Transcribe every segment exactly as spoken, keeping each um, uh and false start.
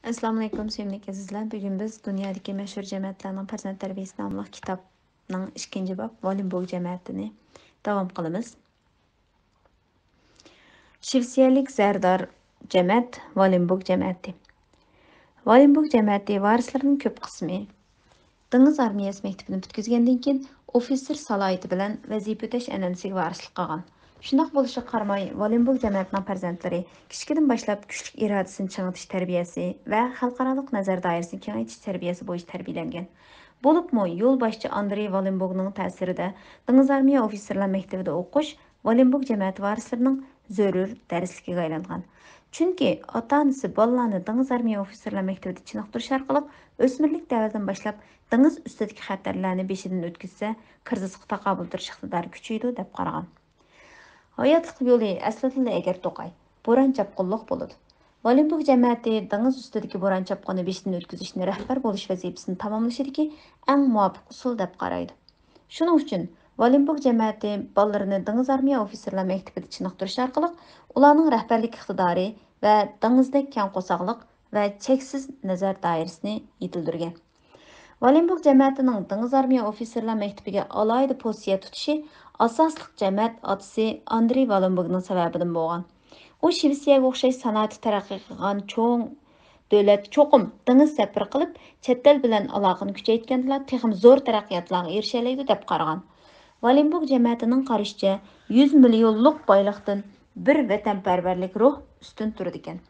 ئەسسالامۇئەلەيكۇم، سۆيۈملۈك ئەزىزلەر. بۈگۈن بىز دۇنيادىكى مەشھۇر جەمەتلەرنىڭ پەرزەنت تەربىيەسى ناملىق كىتابنىڭ ئىككىنچى باب، ۋالېنبوگ جەمەتىنى داۋام قىلىمىز. شىۋېتسىيەلىك زەردار جەمەت، ۋالېنبوگ جەمەتى. ۋالېنبوگ جەمەتى ۋارىسلىرىنىڭ كۆپ قىسمى دېڭىز ئارمىيەسى مەكتىپىنى پۈتكۈزگەندىن كېيىن، ئوفىتسېر سالاھىيىتى بىلەن ۋەزىپە ئۆتەش ئەنئەنىسىگە ۋارىسلىق قىلغان. شۇنداق بولۇشىغا قارىماي، ۋالېنبوگ جەمەتىنىڭ پەرزەنتلىرى كىچىكىدىن باشلاپ كۈچلۈك ئىرادىسىنى چىڭىتىش تەربىيەسى ۋە خەلقئارالىق نەزەر دائىرىسىنى كېڭەيتىش تەربىيەسى بويىچە تەربىيەلەنگەن. بولۇپمۇ يولباشچى ئاندرېي ۋالېنبوگنىڭ تەسىرىدە دېڭىز ئارمىيە ئوفىتسېرلار مەكتىۋىدە ئوقۇش ۋالېنبوگ جەمەتى ۋارىسلىرىنىڭ زۆرۈر دەرسلىكىگە ئايلانغان. چۈنكى ئاتا-ئانىسى بالىلارنى دېڭىز ئارمىيە ئوفىتسېرلار مەكتىۋىدە چېنىقتۇرۇش ئارقىلىق ئۆسمۈرلۈك دەۋرىدىن باشلاپ دېڭىز ئۈستىدىكى خەتەرلەرنى بېشىدىن ئۆتكۈزسە، كىرىزىسقا تاقابىل تۇرۇش ئىقتىدارى كۈچىيىدۇ، دەپ قارىغان. ھاياتلىق يولى ئەسلىدىنلا ئەگەر توقاي، بوران-چاپقۇنلۇق بولىدۇ. ۋالېنبوگ جەمەتى دېڭىز ئۈستىدىكى بوران-چاپقۇننى بېشىدىن ئۆتكۈزۈشنى رەھبەر بولۇش ۋەزىپىسىنى تاماملىشىدىكى ئەڭ مۇۋاپىق ئۇسۇل دەپ قارايدۇ. شۇنىڭ ئۈچۈن ۋالېنبوگ جەمەتى بالىلىرىنى دېڭىز ئارمىيە ئوفىتسېرلار مەكتىپىدە چېنىقتۇرۇش ئارقىلىق ئۇلارنىڭ رەھبەرلىك ئىقتىدارى ۋە دېڭىزدەك كەڭ قورساقلىق ۋە چەكسىز نەزەر دائىرىسىنى يېتىلدۈرگەن. ۋالېنبوگ جەمەتىنىڭ دېڭىز ئارمىيە ئوفىتسېرلار مەكتىپىگە ئالاھىدە پوزىتسىيە تۇتۇشى ئاساسلىق جەمەت ئاتىسى ئاندرېي ۋالېنبوگنىڭ سەۋەبىدىن بولغان. ئۇ شىۋېتسىيەگە ئوخشاش سانائەتتە تەرەققىي قىلغان چوڭ دۆلەت چوقۇم دېڭىز سەپىرى قىلىپ، چەت ئەل بىلەن ئالاقىنى كۈچەيتكەندىلا، تېخىمۇ زور تەرەققىياتلارغا ئېرىشەلەيدۇ، دەپ قارىغان. ۋالېنبوگ جەمەتىنىڭ قارىشىچە، يۈز مىليونلۇق بايلىقتىن بىر ۋەتەنپەرۋەرلىك روھ ئۈستۈن تۇرىدىكەن.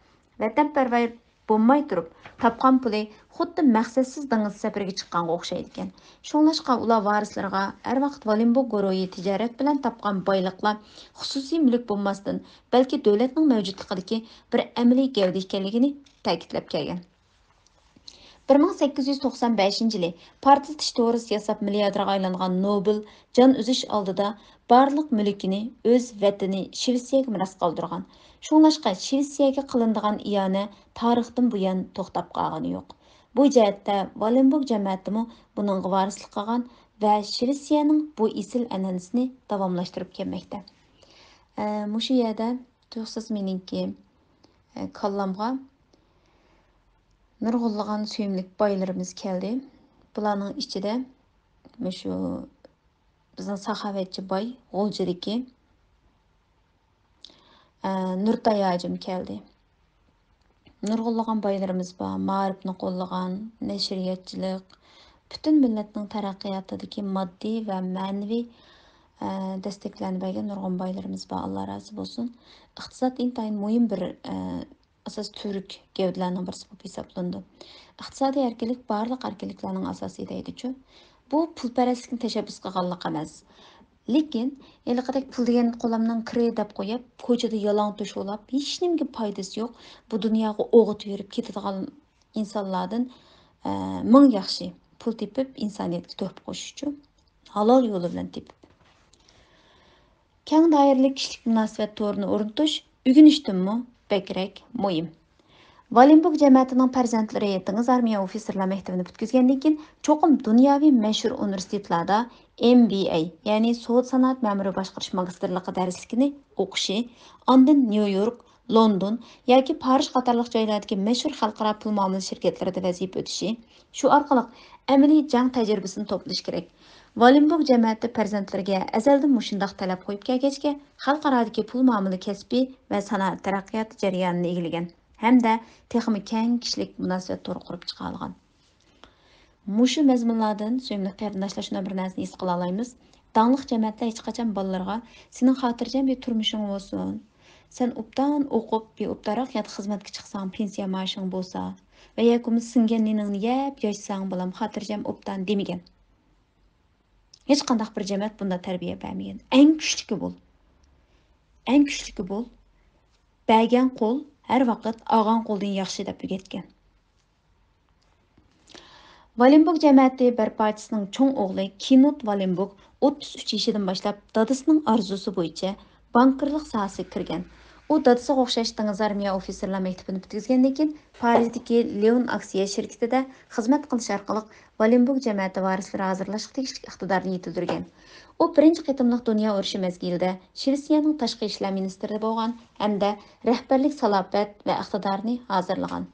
ۋەتەنپەرۋەر بولماي تۇرۇپ تاپقان پۇلى خۇددى مەقسەتسىز دېڭىز سەپىرىگە چىققانغا ئوخشايدىكەن. شۇڭلاشقا ئۇلار ۋارىسلىرىغا ھەر ۋاقىت ۋالېنبوگ گۇرۇھى تىجارەت بىلەن تاپقان بايلىقلار خۇسۇسىي مۈلۈك بولماستىن، بەلكى دۆلەتنىڭ مەۋجۇتلۇقىدىكى بىر ئەمەلىي گەۋدە ئىكەنلىكىنى تەكىتلەپ كەلگەن. بىر مىڭ سەككىز يۈز توقسان بەشىنچى يىلى پارتلىتىش دورىسى ياساپ مىلياردېرغا ئايلانغان نوبېل جان ئۈزۈش ئالدىدا بارلىق مۈلكىنى، ئۆز ۋەتىنى شىۋېتسىيەگە مىراس قالدۇرغان. شۇڭلاشقا شىۋېتسىيەگە قىلىنىدىغان ئىئانە تارىختىن بۇيان توختاپ قالغىنى يوق. بۇ جەھەتتە ۋالېنبوگ جەمەتىمۇ بۇنىڭغا ۋارىسلىق قىلغان ۋە شىۋېتسىيەنىڭ بۇ ئېسىل ئەنئەنىسىنى داۋاملاشتۇرۇپ كەلمەكتە. ئە، مۇشۇ يەردە تۇيۇقسىز مېنىڭكى، ئە، كاللامغا نۇرغۇنلىغان سۆيۈملۈك بايلىرىمىز كەلدى. بۇلارنىڭ ئىچىدە مۇشۇ بىزنىڭ ساخاۋەتچى باي غۇلجىدىكى، ئە، نۇرتاي ھاجىم كەلدى. نۇرغۇنلىغان بايلىرىمىز بار، مائارىپنى قوللىغان، نەشرىياتچىلىق، پۈتۈن مىللەتنىڭ تەرەققىياتىدىكى ماددىي ۋە مەنىۋى، ئە، دەستەكلەرنى بەرگەن نۇرغۇن بايلىرىمىز بار، ئاللا رازى بولسۇن. ئىقتىساد ئىنتايىن مۇھىم بىر، ئە، ئاساس تۈۋرۈك گەۋدىلەرنىڭ بىرسى بولۇپ ھېسابلىنىدۇ. ئىقتىسادىي ئەركىنلىك بارلىق ئەركىنلىكلەرنىڭ ئاساسى دەيدىچۇ. بۇ پۇلپەرەسلىكنى تەشەببۇس قىلغانلىق ئەمەس. لېكىن ھېلىقىدەك پۇل دېگەن قولامنىڭ كىرى دەپ قويۇپ، كوچىدا يالاڭ توشۇۋالاپ، ھېچنېمىگە پايدىسى يوق، بۇ دۇنياغا ئوغىتى يۈرۈپ كېتىدىغان ئىنسانلاردىن، ئە، مىڭ ياخشى پۇل تېپىپ، ئىنسانىيەتكە تۆھپە قوشۇشچۇ. ھالال يولى بىلەن تېپىپ. كەڭ دائىرىلىك كىشىلىك مۇناسىۋەت تورىنى ئورنىتىش ئۆگىنىشتىنمۇ بەكرەك مۇھىم. ۋالېنبوگ جەمەتىنىڭ پەرزەنتلىرى دېڭىز ئارمىيە ئوفىتسېرلار مەكتىپىنى پۈتكۈزگەندىن كېيىن، چوقۇم دۇنياۋى مەشھۇر ئۇنىۋېرسىتېتلاردا ئېم بى ئەي، يەنى سودا سانائەت مەمۇرىي باشقۇرۇش ماگىستىرلىقى دەرسلىكىنى ئوقۇشى، ئاندىن نيۇ يورك، لوندون ياكى پارىژ قاتارلىق جايلاردىكى مەشھۇر خەلقئارا پۇل مۇئامىلە شىركەتلىرىدە ۋەزىپە ئۆتىشى، شۇ ئارقىلىق ئەمەلىي جەڭ تەجرىبىسىنى توپلىشى كېرەك. ۋالېنبوگ جەمەتى پەرزەنتلىرىگە ئەزەلدىن مۇشۇنداق تەلەپ قويۇپ كەلگەچكە، خەلقئارادىكى پۇل مۇئامىلە كەسپى ۋە سانائەت تەرەققىياتى جەريانىنى ئىگىلىگەن ھەمدە تېخىمۇ كەڭ كىشىلىك مۇناسىۋەت تورى قۇرۇپ چىقالىغان. مۇشۇ مەزمۇنلاردىن، سۆيۈملۈك قېرىنداشلار، شۇنداق بىر نەرسىنى ھېس قىلالايمىز. داڭلىق جەمەتلەر ھېچقاچان بالىلىرىغا، «سېنىڭ خاتىرجەم بىر تۇرمۇشۇڭ بولسۇن، سەن ئوبدان ئوقۇپ، بىر ئوبدانراق يەردە خىزمەتكە چىقساڭ، پېنسىيە مائاشىڭ بولسا ۋە ياكى بولمىسا سىڭگەن نېنىڭنى يەپ ياشىساڭ، بالام، خاتىرجەم ئوبدان» دېمىگەن. ھېچقانداق بىر جەمەت بۇنداق تەربىيە بەرمىگەن. ئەڭ كۈچلۈكى بول. ئەڭ كۈچلۈكى بول. بەرگەن قول ھەر ۋاقىت ئالغان قولدىن ياخشى دەپ ئۆگەتكەن. ۋالېنبوگ جەمەتى بەرپاچىسىنىڭ چوڭ ئوغلى كىنوت ۋالېنبوگ ئوتتۇز ئۈچ يېشىدىن باشلاپ دادىسىنىڭ ئارزۇسى بويىچە بانكىرلىق ساھەسىگە كىرگەن. ئۇ دادىسىغا ئوخشاش دېڭىز ئارمىيە ئوفىتسېرلار مەكتىپىنى پۈتكۈزگەندىن كېيىن، پارىژدىكى لېئون ئاكسىيە شىركىتىدە خىزمەت قىلىش ئارقىلىق ۋالېنبوگ جەمەتى ۋارىسلىرى ھازىرلاشقا تېگىشلىك ئىقتىدارنى يېتىلدۈرگەن. ئۇ بىرىنچى قېتىملىق دۇنيا ئۇرۇشى مەزگىلىدە شىۋېتسىيەنىڭ تاشقى ئىشلار مىنىستىرى بولغان ھەمدە رەھبەرلىك سالاپەت ۋە ئىقتىدارنى ھازىرلىغان.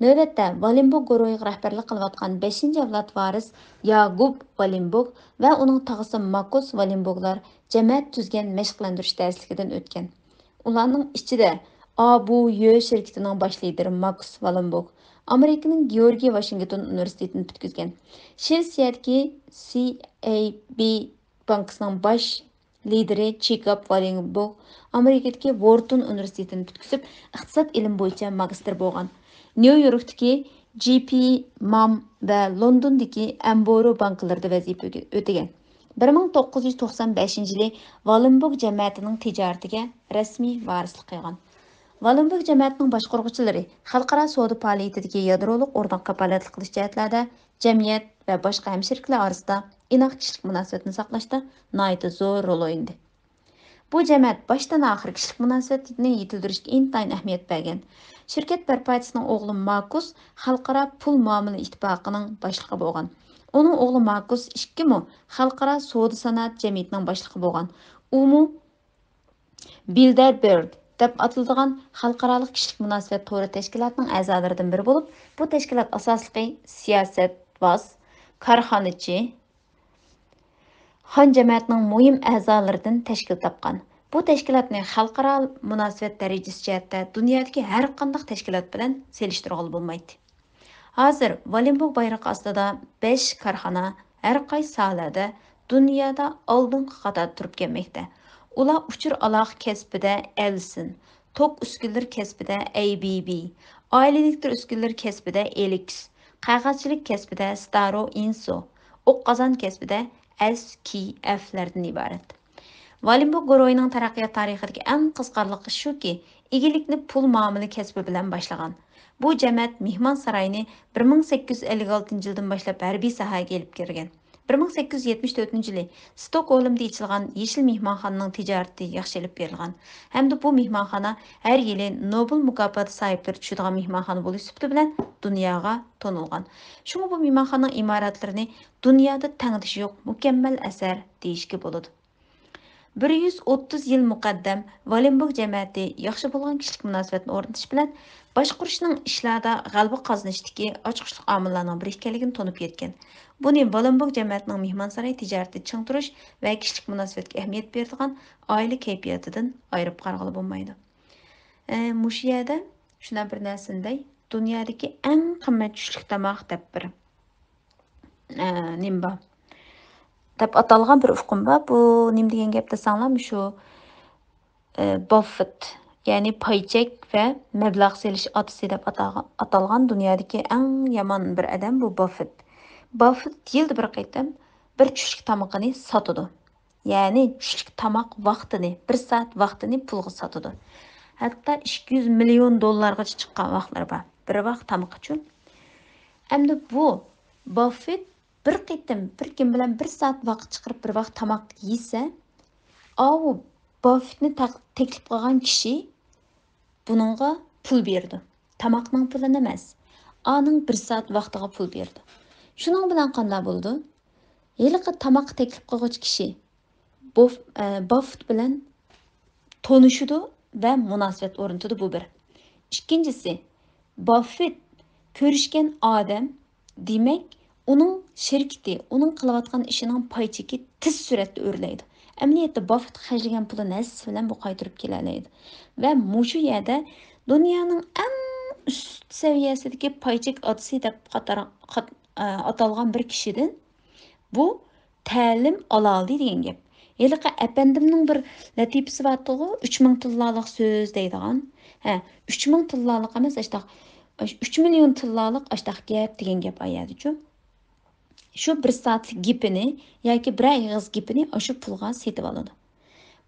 نۆۋەتتە ۋالېنبوگ گۇرۇھىغا رەھبەرلىك قىلىۋاتقان بەشىنچى ئەۋلاد ۋارىس ياگۇب ۋالېنبوگ ۋە ئۇنىڭ تاغىسى ماكۇس ۋالېنبوگلار جەمەت تۈزگەن مەشىقلەندۈرۈش دەرسلىكىدىن ئۆتكەن. ئۇلارنىڭ ئىچىدە ئا بۇ يۆ شىركىتىنىڭ باش لىدىرى ماكۇس ۋالېنبوگ، ئامېرىكىنىڭ گېئورگىي ۋاشىنگتون ئۇنىۋېرسىتېتىنى پۈتكۈزگەن، شىۋېتسىيەدىكى سى ئەي بى بانكىسىنىڭ باش لىدىرى جېكوب ۋالېنبوگ، ئامېرىكىدىكى ۋورتون ئۇنىۋېرسىتېتىنى پۈتكۈزۈپ، ئىقتىساد ئىلمى بويىچە ماگىستىر بولغان. نيۇ يوركتىكى جى پى مام ۋە لوندوندىكى ئەمبورو بانكىلىرىدا ۋەزىپە ئۆتىگەن. بىر مىڭ توققۇز يۈز توقسان بەشىنچى يىلى ۋالېنبوگ جەمەتىنىڭ تىجارىتىگە رەسمىي ۋارىسلىق قىلغان. ۋالېنبوگ جەمەتىنىڭ باشقۇرغۇچىلىرى خەلقئارا سودا پائالىيىتىدىكى يادرولۇق ئورنىغا كاپالەتلىك قىلىش جەھەتلەردە جەمئىيەت ۋە باشقا ھەمشىرىكلەر ئارىسىدا ئىناق كىشىلىك مۇناسىۋەتنى ساقلاشتا ناھايىتى زور رول ئوينىدى. بۇ جەمەت باشتىن ئاخىر كىشىلىك مۇناسىۋەتنى يېتىلدۈرۈشكە ئىنتايىن ئەھمىيەت بەرگەن. شىركەت بەرپاچىسىنىڭ ئوغلى ماركۇس خەلقئارا پۇل مۇئامىلە ئىتتىپاقىنىڭ باشلىقى بولغان. ئۇنىڭ ئوغلى ماركۇس ئىككىمۇ خەلقئارا سودا سانائەت جەمئىيىتىنىڭ باشلىقى بولغان. ئۇمۇ بىلدەربېرگ دەپ ئاتىلىدىغان خەلقئارالىق كىشىلىك مۇناسىۋەت تورى تەشكىلاتىنىڭ ئەزالىرىدىن بىرى بولۇپ، بۇ تەشكىلات ئاساسلىقى سىياسەتۋاز، كارخانىچى، خان جەمەتىنىڭ مۇھىم ئەزالىرىدىن تەشكىل تاپقان. بۇ تەشكىلاتنى خەلقئارا مۇناسىۋەت دەرىجىسى جەھەتتە دۇنيادىكى ھەر قانداق تەشكىلات بىلەن سېلىشتۇرغىلى بولمايتتى. ھازىر ۋالېنبوگ بايرىقى ئاستىدا بەش كارخانا ھەر قايسى ساھەلەردە دۇنيادا ئالدىنقى قاتاردا تۇرۇپ كەلمەكتە. ئۇلار ئۇچۇر ئالاقە كەسپىدە ئەلسىن، توك ئۈسكۈنىلىرى كەسپىدە ئەي بى بى، ئائىلە ئېلېكتر ئۈسكۈنىلىرى كەسپىدە ئېلىكس، قەغەزچىلىك كەسپىدە ستارو ئىنسو، ئوق قازان كەسپىدە ئەس كېي ئەفلەردىن ئىبارەت. ۋالېنبوگ گۇرۇھىنىڭ تەرەققىيات تارىخىدىكى ئەڭ قىزىقارلىقى شۇكى، ئىگىلىكنى پۇل مۇئامىلە كەسپى بىلەن باشلىغان. بۇ جەمەت مېھمانساراينى بىر مىڭ سەككىز يۈز ئەللىك ئالتىنچى يىلدىن باشلاپ ھەربىي ساھەگە ئېلىپ كىرگەن. بىر مىڭ سەككىز يۈز يەتمىش تۆتىنچى يىلى ستوكھولمدا ئېچىلغان يېشىل مېھمانخانىنىڭ تىجارىتى ياخشى ئېلىپ بېرىلغان ھەمدە بۇ مېھمانخانا ھەر يىلى نوبېل مۇكاپاتى ساھىبلىرى چۈشىدىغان مېھمانخانا بولۇش سۈپىتى بىلەن دۇنياغا تونۇلغان. شۇڭا بۇ مېھمانخانىنىڭ ئىمارەتلىرىنى دۇنيادا تەڭدىشى يوق مۇكەممەل ئەسەر دېيىشكە بولىدۇ. بىر يۈز ئوتتۇز يىل مۇقەددەم ۋالېنبوگ جەمەتى ياخشى بولغان كىشىلىك مۇناسىۋەتنى ئورنىتىش بىلەن باشقۇرۇشنىڭ ئىشلاردا غەلىبە قازىنىشتىكى ئاچقۇچلۇق ئامىللارنىڭ بىرى ئىكەنلىكىنى تونۇپ يەتكەن. بۇنى ۋالېنبوگ جەمەتىنىڭ مېھمانساراي تىجارىتىنى چىڭ تۇرۇش ۋە كىشىلىك مۇناسىۋەتكە ئەھمىيەت بېرىدىغان ئائىلە كەيپىياتىدىن ئايرىپ قارىغىلى بولمايدۇ. ئە، مۇشۇ يەردە شۇنداق بىر نەرسىنى دەي، دۇنيادىكى ئەڭ قىممەت چۈشلۈك تاماق دەپ بىر، ئە، نېمە بار؟ دەپ ئاتالغان بىر ئۇقۇم بار. بۇ نېمە دېگەن گەپ دېسەڭلار، مۇشۇ، ئە، باففېت، يەنى پاي چېك ۋە مەبلەغ سېلىش ئاتىسى دەپ ئاتالغان، ئاتالغان دۇنيادىكى ئەڭ يامان بىر ئادەم بۇ باففېت. باففېت يىلدا بىر قېتىم بىر چۈشلۈك تامىقىنى ساتىدۇ. يەنى چۈشلۈك تاماق ۋاقتىنى، بىر سائەت ۋاقتىنى پۇلغا ساتىدۇ. ھەتتا ئىككى يۈز مىليون دوللارغىچە چىققان ۋاقىتلىرى بار. بىر ۋاق تامىقى ئۈچۈن. ئەمدى بۇ باففېت بىر قېتىم بىر كىم بىلەن بىر سائەت ۋاقىت چىقىرىپ بىر ۋاق تاماق يېسە، ئاۋۇ باففېتنى تەق-، تەكلىپ قىلغان كىشى بۇنىڭغا پۇل بېرىدۇ. تاماقنىڭ پۇلىنى ئەمەس، ئانىڭ بىر سائەت ۋاقتىغا پۇل بېرىدۇ. شۇنىڭ بىلەن قانداق بولىدۇ؟ ھېلىقى تاماققا تەكلىپ قىلغۇچى كىشى بوف-، ئە، باففېت بىلەن تونۇشىدۇ ۋە مۇناسىۋەت ئورنىتىدۇ، بۇ بىر. ئىككىنچىسى، باففېت كۆرۈشكەن ئادەم، دېمەك، ئۇنىڭ شىركىتى، ئۇنىڭ قىلىۋاتقان ئىشىنىڭ پاي چېكى تېز سۈرئەتتە ئۆرلەيدۇ. ئەمەلىيەتتە باففېت خەجلىگەن پۇلىنى ھەسسىسى بىلەن بۇ قايتۇرۇپ كېلەلەيدۇ. ۋە مۇشۇ يەردە دۇنيانىڭ ئەڭ ئۈست سەۋىيەسىدىكى پاي چېك ئاتىسى دەپ قاتار-، قات-، ئە، ئاتالغان بىر كىشىدىن بۇ تەلىم ئالالىدى دېگەن گەپ. ھېلىقى ئەپەندىمنىڭ بىر لەتىپىسى بارتىغۇ، «ئۈچ مىڭ تىللالىق سۆز» دەيدىغان. ھە، ئۈچ مىڭ تىللالىق ئەمەس، ئاشتاق، «ئۈچ مىليون تىللالىق ئاشتاق گەپ» دېگەن گەپ ئايەتىچۇ. شۇ بىر سائەتلىك گېپىنى ياكى بىرەر ئېغىز گېپىنى ئاشۇ پۇلغا سېتىۋالىدۇ.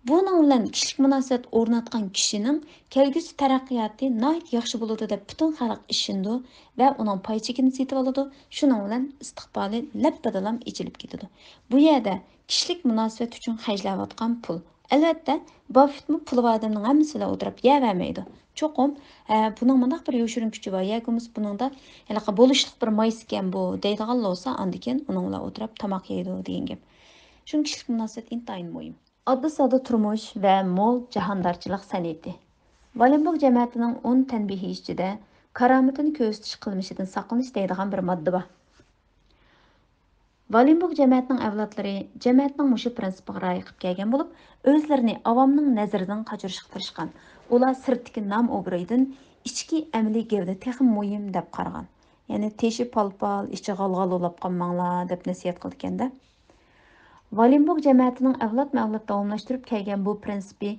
بۇنىڭ بىلەن كىشىلىك مۇناسىۋەت ئورناتقان كىشىنىڭ كەلگۈسى تەرەققىياتى ناھايىتى ياخشى بولىدۇ دەپ پۈتۈن خەلق ئىشىنىدۇ ۋە ئۇنىڭ پاي چېكىنى سېتىۋالىدۇ، شۇنىڭ بىلەن ئىستىقبالى لەپپىدىلام ئېچىلىپ كېتىدۇ. بۇ يەردە كىشىلىك مۇناسىۋەت ئۈچۈن خەجلەۋاتقان پۇل. ئەلۋەتتە، باففېتمۇ پۇلى بار ئادەمنىڭ ھەممىسى بىلەن ئولتۇرۇپ يەۋەرمەيدۇ. چوقۇم، ھە، بۇنىڭ مۇنداق بىر يوشۇرۇن كۈچى بار ياكى بولمىسا بۇنىڭدا ھېلىقى بولۇشلۇق بىر مايسىكەن بۇ دەيدىغانلا بولسا، ئاندىكىن ئۇنىڭ بىلەن ئولتۇرۇپ تاماق يەيدۇ دېگەن گەپ. شۇڭا كىشىلىك مۇناسىۋەت ئىنتايىن مۇھىم. ئاددىي-ساددا تۇرمۇش ۋە مول جاھاندارچىلىق سەنئىتى. ۋالېنبوگ جەمەتىنىڭ ئون تەنبىھى ئىچىدە كارامىتىنى كۆرسىتىش قىلمىشىدىن ساقلىنىش دەيدىغان بىر ماددا بار. ۋالېنبوگ جەمەتىنىڭ ئەۋلادلىرى جەمەتنىڭ مۇشۇ پىرىنسىپىغا رىئايە قىلىپ كەلگەن بولۇپ، ئۆزلىرىنى ئاۋامنىڭ نەزىرىدىن قاچۇرۇشقا تىرىشقان. ئۇلار سىرتتىكى نام-ئوبرىيدىن ئىچكى ئەمەلىي گەۋدە تېخىمۇ مۇھىم دەپ قارىغان. يەنى تېشى پال-پال، ئىچى غال-غال بولاپ قالماڭلار دەپ نەسىھەت قىلىدىكەن-دە. ۋالېنبوگ جەمەتىنىڭ ئەۋلادمۇ ئەۋلاد داۋاملاشتۇرۇپ كەلگەن بۇ پىرىنسىپى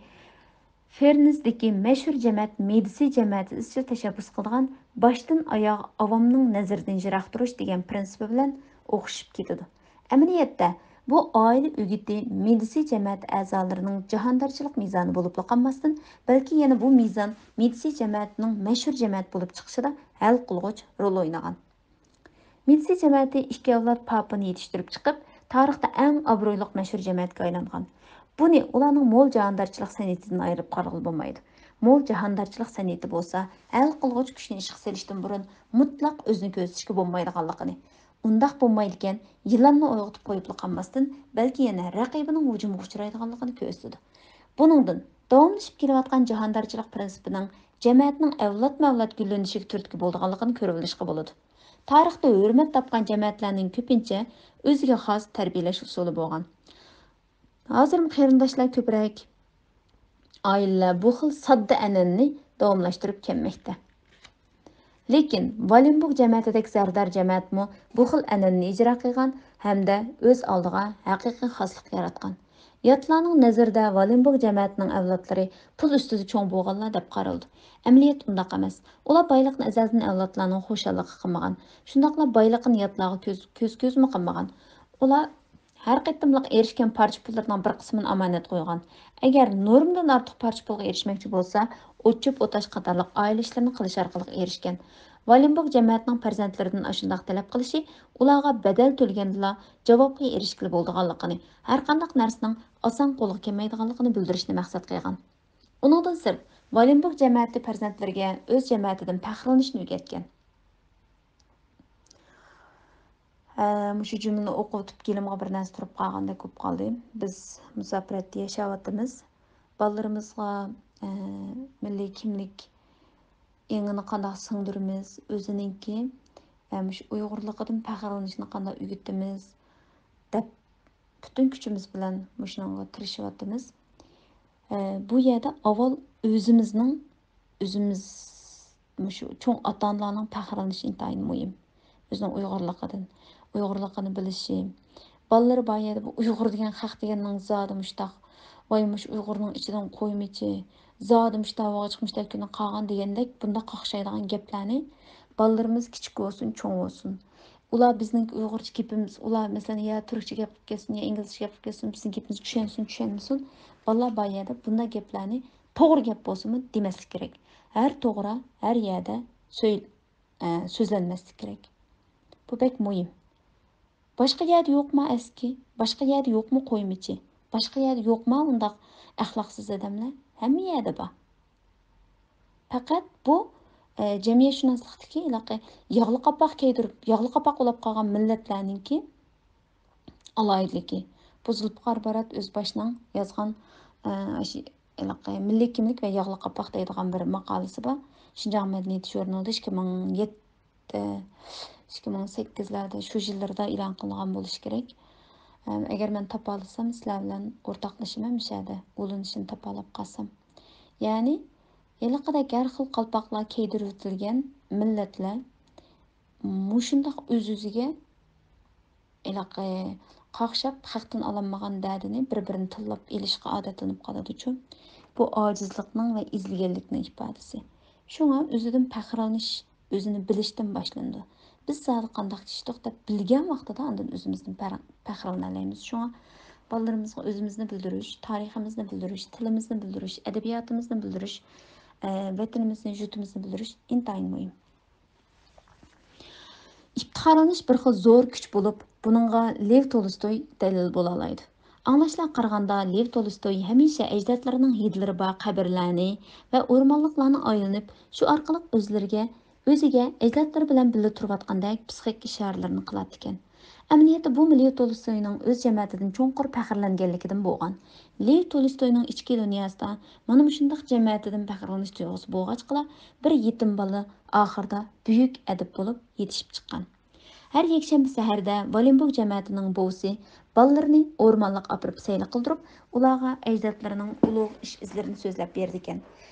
فېرنېزدىكى مەشھۇر جەمەت مېدىسى جەمەتى ئىزچىل تەشەببۇس قىلىدىغان باشتىن ئاياغ ئاۋامنىڭ نەزىرىدىن يىراق تۇرۇش دېگەن پىرىنسىپى بىلەن ئوخشىشىپ كېتىدۇ. ئەمەلىيەتتە، بۇ ئائىلە ئۆگىتى مېدىسى جەمەتى ئەزالىرىنىڭ جاھاندارچىلىق مىزانى بولۇپلا قالماستىن، بەلكى يەنە بۇ مىزان مېدىسى جەمەتىنىڭ مەشھۇر جەمەت بولۇپ چىقىشىدا ھەل قىلغۇچ رول ئوينىغان. مېدىسى جەمەتى ئىككى ئەۋلاد پاپىنى يېتىشتۈرۈپ چىقىپ، تارىختا ئەڭ ئابرۇيلۇق مەشھۇر جەمەتكە ئايلانغان. بۇنى ئۇلارنىڭ مول جاھاندارچىلىق سەنئىتىدىن ئايرىپ قارىغىلى بولمايدۇ. مول جاھاندارچىلىق سەنئىتى بولسا، ھەل قىلغۇچ كۈچنى ئىشقا سېلىشتىن بۇرۇن مۇتلەق ئۆزىنى كۆرسىتىشكە بولمايدىغانلىقىنى، ئۇنداق بولمايدىكەن، يىلاننى ئويغىتىپ قويۇپلا قالماستىن، بەلكى يەنە رەقىبىنىڭ ھۇجۇمىغا ئۇچرايدىغانلىقىنى كۆرسىتىدۇ. بۇنىڭدىن داۋاملىشىپ كېلىۋاتقان جاھاندارچىلىق پىرىنسىپىنىڭ جەمەتنىڭ ئەۋلادمۇ ئەۋلاد گۈللىنىشىگە تۈرتكە بولىدىغانلىقىنى كۆرۈۋېلىشقا بولىدۇ. تارىختا ھۆرمەت تاپقان جەمەتلەرنىڭ كۆپىنچە ئۆزىگە خاس تەربىيەلەش ئۇسۇلى بولغان. ھازىرمۇ قېرىنداشلار كۆپرەك ئائىلىلەر بۇ خىل ساددا ئەنئەنىنى داۋاملاشتۇرۇپ كەلمەكتە. لېكىن ۋالېنبوگ جەمەتىدەك زەردار جەمەتمۇ بۇ خىل ئەنئەنىنى ئىجرا قىلغان ھەمدە ئۆز ئالدىغا ھەقىقىي خاسلىق ياراتقان. ياتلارنىڭ نەزىرىدە ۋالېنبوگ جەمەتىنىڭ ئەۋلادلىرى پۇل ئۈستىدە چوڭ بولغانلار دەپ قارىلىدۇ. ئەمەلىيەت ئۇنداق ئەمەس. ئۇلار بايلىقنى ئەزەلدىن ئەۋلادلارنىڭ خۇشاللىقىغا قىلمىغان. شۇنداقلا بايلىقىنى ياتلارغا كۆز، كۆز كۆزمۇ قىلمىغان. ئۇلار ھەر قېتىملىق ئېرىشكەن پارچە پۇللىرىنىڭ بىر قىسمىنى ئامانەت قويغان. ئەگەر نورمىدىن ئارتۇق پارچە پۇلغا ئېرىشمەكچى بولسا، ئوت-چۆپ ئوتاش قاتارلىق ئائىلە ئىشلىرىنى قىلىش ئارقىلىق ئېرىشكەن. ۋالېنبوگ جەمەتىنىڭ پەرزەنتلىرىدىن ئاشۇنداق تەلەپ قىلىشى ئۇلارغا بەدەل تۆلىگەندىلا جاۋابقا ئېرىشكىلى بولىدىغانلىقىنى، ھەرقانداق نەرسىنىڭ ئاسان قولغا كەلمەيدىغانلىقىنى بىلدۈرۈشنى مەقسەت قىلغان. ئۇنىڭدىن سىرت، ۋالېنبوگ جەمەتى پەرزەنتلىرىگە ئۆز جەمەتىدىن پەخىرلىنىشنى ئۆگەتكەن. ھە، مۇشۇ جۈملىنى ئوقۇۋېتىپ گېلىمغا بىر نەرسە تۇرۇپ قالغاندەك بولۇپ قالدى. بىز مۇساپىرەتتە ياشاۋاتىمىز. بالىلىرىمىزغا، ئە، مىللىي كىملىك ئېڭىنى قانداق سىڭدۈرىمىز، ئۆزىنىڭكى، ئە، مۇشۇ ئۇيغۇرلۇقىدىن پەخىرلىنىشنى قانداق ئۆگىتىمىز، دەپ پۈتۈن كۈچىمىز بىلەن مۇشۇنىڭغا تىرىشىۋاتىمىز. ئە، بۇ يەردە ئاۋۋال ئۆزىمىزنىڭ، ئۆزىمىز مۇشۇ چوڭ ئاتا-ئانىلارنىڭ پەخىرلىنىشى ئىنتايىن مۇھىم. ئۆزىنىڭ ئۇيغۇرلۇقىدىن، ئۇيغۇرلۇقىنى بىلىشى. بالىلىرى بار يەردە بۇ ئۇيغۇر دېگەن خەق دېگەننىڭ زادى مۇشتاق، ۋاي مۇشۇ ئۇيغۇرنىڭ ئىچىدىن قويمىچى، زادى مۇشتاق ۋاغچىق مۇشتاق كۈنى قالغان دېگەندەك بۇنداق قاقشايدىغان گەپلەرنى بالىلىرىمىز كىچىك بولسۇن، چوڭ بولسۇن، ئۇلار بىزنىڭ ئۇيغۇرچە گېپىمىز، ئۇلار مەسىلەن يا تۈركچە گەپ قىلىپ كەتسۇن، يا ئىنگلىزچە گەپ قىلىپ كەتسۇن، بىزنىڭ گېپىمىزگە چۈشەنسۇن، چۈشەنمىسۇن، بالىلار بار يەردە بۇنداق گەپلەرنى توغرا گەپ بولسىمۇ دېمەسلىك كېرەك. ھەر توغرا، ھەر يەردە سۆي-، ئە، سۆزلەنمەسلىك كېرەك. بۇ بەك مۇھىم. باشقا يەردە يوقما ئەسكى؟ باشقا يەردە يوقمۇ قويمىچى؟ باشقا يەردە يوقما ئۇنداق ئەخلاقسىز ئادەملەر؟ ھەممە يەردە بار. پەقەت بۇ، ئە، جەمئىيەتشۇناسلىقتىكى ھېلىقى ياغلىق قاپاق كىيدۈرۈپ، ياغلىق قاپاق بولاپ قالغان مىللەتلەرنىڭكى ئالاھىدىلىكى. بۇ زۇلپىقار بارات ئۆزباشنىڭ يازغان، ئە، ئاشۇ ھېلىقى مىللىي كىملىك ۋە ياغلىق قاپاق دەيدىغان بىر ماقالىسى بار. شىنجاڭ مەدەنىيىتى ژۇرنىلىدا ئىككى مىڭ يەتتە، ئىككى مىڭ سەككىزلەردە، شۇ يىللىرىدا ئېلان قىلىنغان بولۇشى كېرەك. ئەم، ئەگەر مەن تاپالىسام، سىلەر بىلەن ئورتاقلىشىمەن مۇشۇ يەردە، ئۇلىنىشىنى تاپالاپ قالسام. يەنى، ھېلىقىدەك ھەر خىل قالپاقلار كىيدۈرۈۋېتىلگەن مىللەتلەر مۇشۇنداق ئۆز-ئۆزىگە ھېلىقى قاقشاپ، خەقتىن ئالالمىغان دەردىنى بىر-بىرىنى تىللاپ ئېلىشقا ئادەتلىنىپ قالىدۇچۇ. بۇ ئاجىزلىقنىڭ ۋە ئېزىلگەنلىكنىڭ ئىپادىسى. شۇڭا ئۆزىدىن پەخىرلىنىش ئۆزىنى بىلىشتىن باشلىنىدۇ. بىز زادى قانداق كىشىدۇق دەپ بىلگەن ۋاقتىدا ئاندىن ئۆزىمىزدىن پەر-، پەخىرلىنەلەيمىز. شۇڭا بالىلىرىمىزغا ئۆزىمىزنى بىلدۈرۈش، تارىخىمىزنى بىلدۈرۈش، تىلىمىزنى بىلدۈرۈش، ئەدەبىياتىمىزنى بىلدۈرۈش، ئە، ۋەتىنىمىزنى، يۇرتىمىزنى بىلدۈرۈش ئىنتايىن مۇھىم. ئىپتىخارلىنىش بىر خىل زور كۈچ بولۇپ، بۇنىڭغا لېۋ تولستوي دەلىل بولالايدۇ. ئاڭلاشلارغا قارىغاندا، لېۋ تولستوي ھەمىشە ئەجدادلىرىنىڭ ھىدلىرى بار قەبرىلەرنى ۋە ئورمانلىقلارنى ئايلىنىپ، شۇ ئارقىلىق ئۆزلىرىگە، ئۆزىگە ئەجدادلىرى بىلەن بىللە تۇرۇۋاتقاندەك پسىخىك ئىشارىلىرىنى قىلاتتىكەن. ئەمەلىيەتتە بۇمۇ لېۋ تولستوينىڭ ئۆز جەمەتىدىن چوڭقۇر پەخىرلەنگەنلىكىدىن بولغان. لېۋ تولستوينىڭ ئىچكى دۇنياسىدا مانا مۇشۇنداق جەمەتىدىن پەخىرلىنىش تۇيغۇسى بولغاچقىلا، بىر يېتىم بالا ئاخىرىدا بۈيۈك ئەدىب بولۇپ يېتىشىپ چىققان. ھەر يەكشەنبە سەھەردە ۋالېنبوگ جەمەتىنىڭ بوۋىسى بالىلىرىنى ئورمانلىققا ئاپىرىپ سەيلە قىلدۇرۇپ، ئۇلارغا ئەجدادلىرىنىڭ ئۇلۇغ ئىش ئىزلىرىنى سۆزلەپ بېرىدىكەن.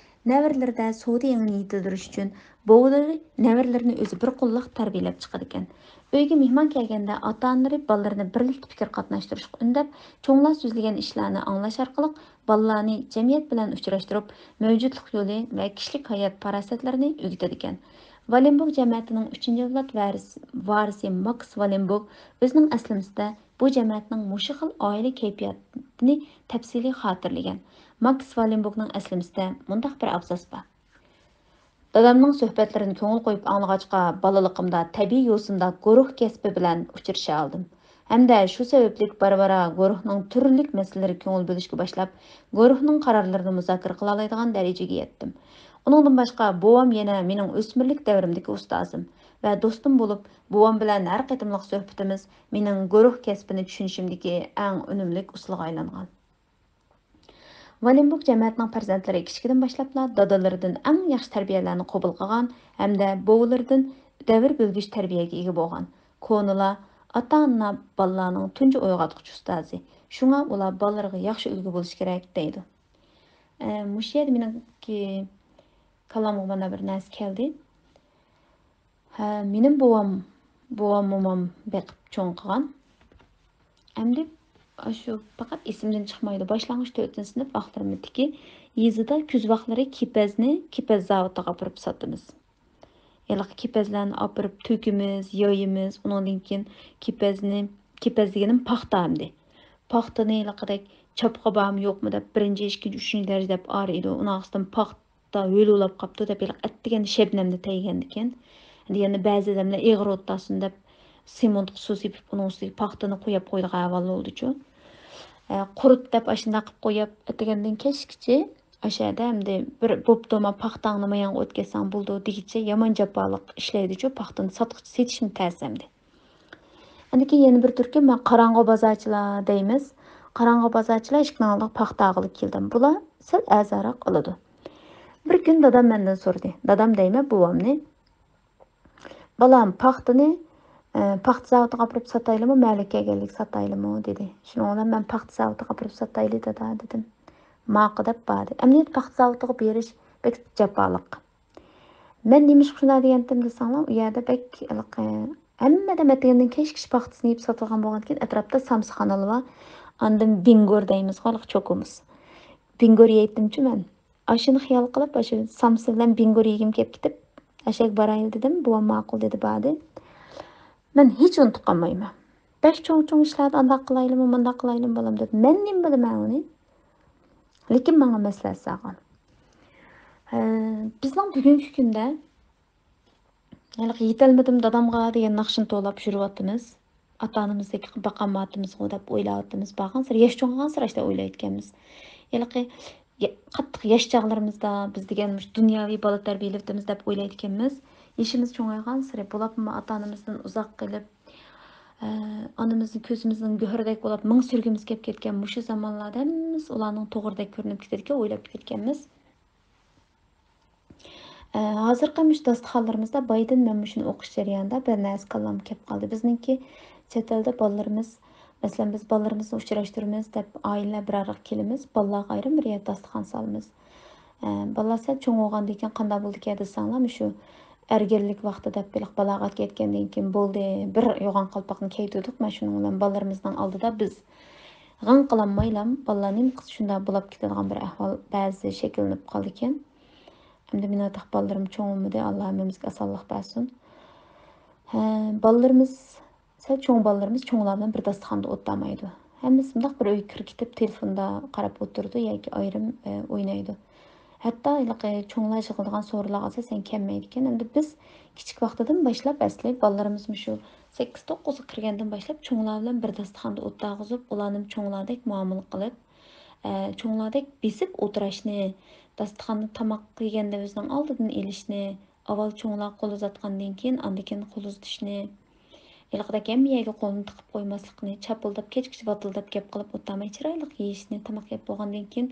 نەۋرىلىرىدە سودا ئېڭىنى يېتىلدۈرۈش ئۈچۈن بوۋىلىرى نەۋرىلىرىنى ئۆزى بىر قوللاق تەربىيەلەپ چىقىدىكەن. ئۆيگە مېھمان كەلگەندە ئاتا-ئانىلىرى بالىلىرىنى بىرلىكتە پىكىر قاتناشتۇرۇشقا ئۈندەپ، چوڭلار سۆزلىگەن ئىشلارنى ئاڭلاش ئارقىلىق بالىلارنى جەمئىيەت بىلەن ئۇچراشتۇرۇپ، مەۋجۇتلۇق يولى ۋە كىشىلىك ھايات پاراسەتلىرىنى ئۆگىتىدىكەن. ۋالېنبوگ جەمەتىنىڭ ئۈچىنچى ئەۋلاد ۋارىس-، ۋارىسى ماكس ۋالېنبوگ ئۆزىنىڭ ئەسلىمىسىدە بۇ جەمەتنىڭ مۇشۇ خىل ئائىلە كەيپىياتىنى تەپسىلىي خاتىرىلىگەن. ماكس ۋالېنبوگنىڭ ئەسلىمىسىدە مۇنداق بىر ئابزاس بار. دادامنىڭ سۆھبەتلىرىنى كۆڭۈل قويۇپ ئاڭلىغاچقا، بالىلىقىمدا تەبىئىي يوسۇندا گۇرۇھ كەسپى بىلەن ئۇچرىشالدىم. ھەمدە شۇ سەۋەبلىك بارا-بارا گۇرۇھنىڭ تۈرلۈك مەسىلىلىرىگە كۆڭۈل بۆلۈشكە باشلاپ، گۇرۇھنىڭ قارارلىرىنى مۇزاكىرە قىلالايدىغان دەرىجىگە يەتتىم. ئۇنىڭدىن باشقا، بوۋام يەنە مېنىڭ ئۆسمۈرلۈك دەۋرىمدىكى ئۇستازىم ۋە دوستۇم بولۇپ، بوۋام بىلەن ھەر قېتىملىق سۆھبىتىمىز مېنىڭ گۇرۇھ كەسپىنى چۈشىنىشىمدىكى ئەڭ ئۈنۈملۈك ئۇسۇلغا ئايلانغان. ۋالېنبوگ جەمەتىنىڭ پەرزەنتلىرى كىچىكىدىن باشلاپلا دادىلىرىدىن ئەڭ ياخشى تەربىيەلەرنى قوبۇل قىلغان ھەمدە بوۋىلىرىدىن دەۋر بۆلگۈچ تەربىيەگە ئىگە بولغان. كونىلار، ئاتا-ئانا بالىلارنىڭ تۇنجى ئويغاتقۇچ ئۇستازى. شۇڭا ئۇلار بالىلىرىغا ياخشى ئۈلگە بولۇشى كېرەك، دەيدۇ. ئە، مۇشۇ يەردە مېنىڭكى كاللامغا مانا بىر نەرسە كەلدى. ھە، مېنىڭ بوۋام، بوۋام، مومام بېقىپ چوڭ قىلغان. ئەمدى ئاشۇ پەقەت ئېسىمدىن چىقمايدۇ. باشلانغۇچ تۆتىنچى سىنىپ ئاخلىرىمىدىكى يېزىدا كۈز ۋاقىتلىرى كېپەزنى كېپەز زاۋۇتىغا ئاپىرىپ ساتىمىز. ھېلىقى كېپەزلەرنى ئاپىرىپ تۆكىمىز، يايىمىز. ئۇنىڭدىن كېيىن كېپەزنى، كېپەز دېگىنىم پاختا ئەمدى. پاختىنى ھېلىقىدەك چاپقا بارمۇ يوقمۇ دەپ، بىرىنچى، ئىككىنچى، ئۈچىنچى دەرىجە دەپ ئايرىيدۇ. ئۇنىڭ ئاستىدىن پاختا ھۆل بولاپ قاپتۇ دەپ، ھېلىقى ئەتىگەندە شەبنەمدە تەگكەندىكىن. ئەمدى يەنە بەزى ئادەملەر ئېغىر ئولتۇرسۇن دەپ، سېمونتقا سۇ سېپىپ، ئۇنىڭ ئۈستىگە پاختىنى قويۇپ قويىدىغان ئەھۋال بولدىچۇ. ئە، قۇرۇت دەپ ئاشۇنداق قىلىپ قويۇپ، ئەتىگەندىن كەچكىچە ئاشۇ يەردە ئەمدى بىر بوپتۇما پاختاڭنى مايانغا ئۆتكۈزسەڭ بولىدۇ دېگۈچە يامان جاپالىق ئىشلەيدىچۇ، پاختىنى ساتقۇچى سېتىشمۇ تەس ئەمدى. ئاندىن كېيىن يەنە بىر تۈركۈم مەن قاراڭغۇ بازارچىلار دەيمىز. قاراڭغۇ بازارچىلار ئىشىكنىڭ ئالدىغا پاختا ئالغىلى كېلىدۇ. بۇلار سەل ئەرزانراق ئالىدۇ. بىر كۈنى دادام مەندىن سورىدى. دادام دەيمەن، بوۋامنى. بالام، پاختىنى، ئە، پاختا زاۋۇتىغا ئاپىرىپ ساتايلىمۇ، مەھەللىگە كەلگەنلىككە ساتايلىمۇ؟ دېدى. شۇنىڭ بىلەن مەن پاختا زاۋۇتىغا ئاپىرىپ ساتايلى، دادا، دېدىم. ماقۇل دەپ باردى. ئەمدى پاختا زاۋۇتىغا بېرىش بەك جاپالىق. مەن نېمىشقا شۇنداق دېگەنتىم دېسەڭلار، ئۇ يەردە بەك ھېلىقى ھەممە ئادەم ئەتىگەندىن كەچكىچە پاختىسىنى يېيىپ ساتىدىغان بولغاندىكىن، ئەتراپتا سامسىخانىلار بار. ئاندىن بىڭگور دەيمىزغۇ، ھېلىقى چوكومۇس. بىڭگور يەيتتىمچۇ مەن. ئاشۇنى خىيال قىلىپ، ئاشۇ سامسا بىلەن بىڭگور يېگۈم كېلىپ كېتىپ، ئاشەگە بارايلى دېدىم. بوۋام ماقۇل دېدى، باردى. مەن ھېچ ئۇنتۇپ قالمايمەن. بەك چوڭ-چوڭ ئىشلاردا ئانداق قىلايلىمۇ، مۇنداق قىلايلىمۇ بالام دەپ. مەن نېمە بىلىمەن ئۇنى؟ لېكىن ماڭا مەسلىھەت سالغان. ھە، بىزنىڭ بۈگۈنكى كۈندە ھېلىقى يېتەلمىدىم دادامغا دېگەن ناخشىنى توۋلاپ يۈرۈۋاتىمىز. ئاتا-ئانىمىزدەك باقالمايۋاتىمىزغۇ دەپ ئويلاۋاتىمىز. بارغانسېرى، ياش چوڭىغانسېرى ئاشۇنداق ئويلايدىكەنمىز. ھېلىقى يا-، قاتتىق ياش چاغلىرىمىزدا بىز دېگەن مۇشۇ دۇنياۋى بالا تەربىيەلەۋاتىمىز دەپ ئويلايدىكەنمىز. يېشىمىز چوڭايغانسېرى، بولۇپمۇ ئاتا-ئانىمىزدىن ئۇزاق قېلىپ، ئە، ئانىمىزنى كۆزىمىزنىڭ گۆھىرىدەك بولاپ مىڭ سۈرگۈمىز كەپ كەتكەن مۇشۇ زامانلاردا ھەممىمىز ئۇلارنىڭ توغرىدەك كۆرۈنۈپ كېتىدىكەن، ئويلاپ كېتىدىكەنمىز. ئە، ھازىرقى مۇشۇ داستىخانلىرىمىزدا بايىدىن مەن مۇشۇنى ئوقۇش جەريانىدا بىر نەرسە كاللامغا كەپ قالدى. بىزنىڭكى چەت ئەلدە بالىلىرىمىز، مەسىلەن، بىز بالىلىرىمىزنى ئۇچراشتۇرىمىز دەپ ئائىلىلەر بىر ئارىغا كېلىمىز، بالىلارغا ئايرىم بىر يەردە داستىخان سالىمىز. ئە، بالىلار سەل چوڭ بولغاندىن كېيىن قانداق بولىدىكەن دېسەڭلار، مۇشۇ ئەرگىنلىك ۋاقتى دەپ ھېلىقى بالاغەتكە يەتكەندىن كېيىن بولدى، بىر يوغان قالپاقنى كىيدۈردۇق. مانا شۇنىڭ بىلەن بالىلىرىمىزنىڭ ئالدىدا بىز غىڭ قىلالمايلا، بالىلار نېمە قىلسا شۇنداق بولاپ كېتىدىغان بىر ئەھۋال بەزى شەكىللىنىپ قالىدىكەن. ئەمدى مېنىڭ ئاتاق بالىلىرىم چوڭ بولمىدى، ئاللا ھەممىمىزگە ئاسانلىق بەرسۇن. ھە، بالىلىرىمىز، سەل چوڭ بالىلىرىمىز چوڭلار بىلەن بىر داستىخاندا ئولتۇرمايدۇ. ھەممىسى مۇنداق بىر ئۆيگە كىرىپ كېتىپ تېلېفوندا قاراپ ئولتۇرىدۇ ياكى ئايرىم، ئە، ئوينايدۇ. ھەتتا ھېلىقى چوڭلار يىغىلىدىغان سورۇنلارغا ئاساسەن كەلمەيدىكەن. ئەمدى بىز كىچىك ۋاقتىدىن باشلاپ ئەسلى بالىلىرىمىز مۇشۇ سەككىز، توققۇزغا كىرگەندىن باشلاپ چوڭلار بىلەن بىر داستىخاندا ئولتۇرغۇزۇپ، ئۇلارنى چوڭلاردەك مۇئامىلە قىلىپ، ئە، چوڭلاردەك بېسىپ ئولتۇراشنى، داستىخاندا تاماق يېگەندە ئۆزىنىڭ ئالدىدىن ئېلىشنى، ئاۋۋال چوڭلار قول ئۇزاتقاندىن كېيىن، ئاندىن كېيىن قول ئۇزىتىشنى، ھېلىقىدەك ھەممە يەرگە قولىنى تىقىپ قويماسلىقىنى، چاپىلداپ، كېچىكىچە ۋاتىلداپ گەپ قىلىپ ئولتۇرماي، چىرايلىق يېيىشنى، تاماق يەپ بولغاندىن كېيىن،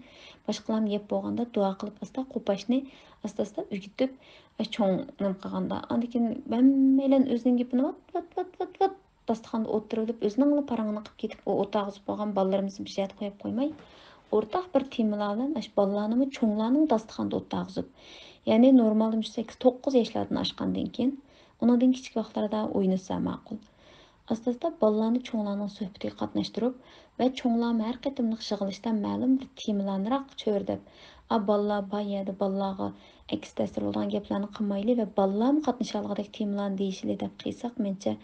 باشقىلارمۇ يەپ بولغاندا دۇئا قىلىپ، ئاستا قوپاشنى ئاستا-ئاستا ئۆگىتىپ، ئاشۇ چوڭ نېمە قىلغاندا، ئاندىن كېيىن ھەممەيلەن ئۆزىنىڭ گېپىنى ۋات، ۋات، ۋات، ۋات، ۋات داستىخاندا ئولتۇرۇۋېلىپ، ئۆزىنىڭلا پاراڭىنى قىلىپ كېتىپ، ئۇ ئولتۇرغۇزۇپ بولغان بالىلىرىمىزنى بىر جايدا قويۇپ قويماي، ئورتاق بىر تېمىلار بىلەن ئاشۇ بالىلارنىمۇ چوڭلارنىڭ داستىخانىدا ئولتۇرغۇزۇپ، يەنى نورمالدا مۇشۇ سەككىز، توققۇز ياشلاردىن ئاشقاندىن كېيىن، ئۇنىڭدىن كىچىك ۋاقىتلاردا ئوينىسا ماقۇل. ئاستا-ئاستا بالىلارنى چوڭلارنىڭ سۆھبىتىگە قاتناشتۇرۇپ ۋە چوڭلارمۇ ھەر قېتىملىق يىغىلىشتا مەلۇم بىر تېمىلارنى راق چۆرىدەپ، ئا، بالىلار بار يەردە بالىلارغا ئەكس تەسىر بولىدىغان گەپلەرنى قىلمايلى ۋە بالىلارمۇ قاتنىشالىغۇدەك تېمىلارنى دېيىشىلى دەپ قىلساق، مېنىڭچە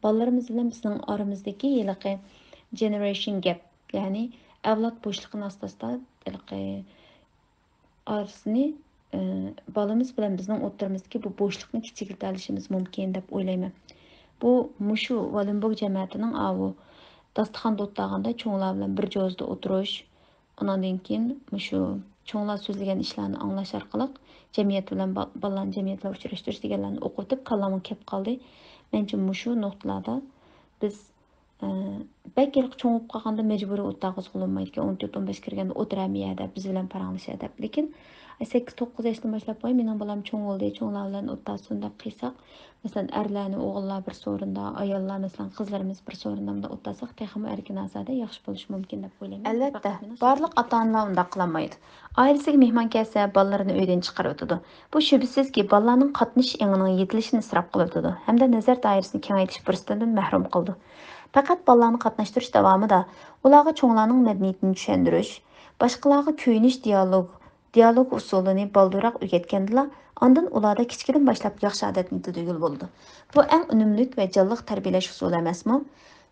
بالىلىرىمىز بىلەن بىزنىڭ ئارىمىزدىكى ھېلىقى جېنېرېيشن گەپ، يەنى ئەۋلاد بوشلۇقىنى ئاستا-ئاستا ھېلىقى ئارىسىنى، ئى، بالىمىز بىلەن بىزنىڭ ئوتتۇرىمىزدىكى بۇ بوشلۇقنى كىچىكلىتەلىشىمىز مۇمكىن دەپ ئويلايمەن. بۇ مۇشۇ ۋالېنبوگ جەمەتىنىڭ ئاۋۇ داستىخاندا ئولتۇرغاندا چوڭلار بىلەن بىر جوزىدا ئولتۇرۇش، ئۇنىڭدىن كېيىن مۇشۇ چوڭلار سۆزلىگەن ئىشلارنى ئاڭلاش ئارقىلىق جەمئىيەت بىلەن با-، بالىلارنى جەمئىيەت بىلەن ئۇچراشتۇرۇش دېگەنلەرنى ئوقۇۋېتىپ كاللامغا كەپ قالدى. مەنچە مۇشۇ نۇقتىلاردا بىز ئە، بەك ھېلىقى چوڭىيىپ قالغاندا مەجبۇرىي ئولتۇرغۇزغىلى بولمايدىكەن، ئون تۆت، ئون بەش كىرگەندە ئولتۇرامىيە دەپ، بىز بىلەن پاراڭلىشە دەپ. لېكىن، ئە، سەككىز، توققۇز ياشتىن باشلاپ، ۋاي، مېنىڭ بالام چوڭ بولدى، چوڭلار بىلەن ئولتۇرسۇن دەپ قىلساق، مەسىلەن، ئەرلەرنى ئوغۇللار بىر سورۇندا، ئاياللار، مەسىلەن، قىزلىرىمىز بىر سورۇندا مۇنداق ئولتۇرساق، تېخىمۇ ئەركىن-ئازادە ياخشى بولۇشى مۇمكىن دەپ ئويلايمەن. ئەلۋەتتە، بارلىق ئاتا-ئانىلار ئۇنداق قىلالمايدۇ. ئائىلىسىگە مېھمان كەلسە، بالىلىرىنى ئۆيدىن چىقىرىۋېتىدۇ. بۇ شۈبھىسىزكى، بالىلارنىڭ قاتنىشىش ئېڭىنىڭ يېتىلىشىنى ئىسراپ قىلىۋېتىدۇ ھەمدە نەزەر دائىرىسىنى كېڭەيتىش پۇرسىتىدىن مەھرۇم قىلىدۇ. پەقەت بالىلارنى قاتناشتۇرۇش داۋامىدا ئۇلارغا چوڭلارنىڭ مەدەنىيىتىنى چۈشەندۈرۈش، باشقىلارغا كۆيۈنۈش دىيالوگ، دىيالوگ ئۇسۇلىنى بالدۇرراق ئۆگەتكەندىلا، ئاندىن ئۇلاردا كىچىكىدىن باشلاپ ياخشى ئادەتنى يېتىلدۈرگىلى بولىدۇ. بۇ ئەڭ ئۈنۈملۈك ۋە جانلىق تەربىيەلەش ئۇسۇلى ئەمەسمۇ؟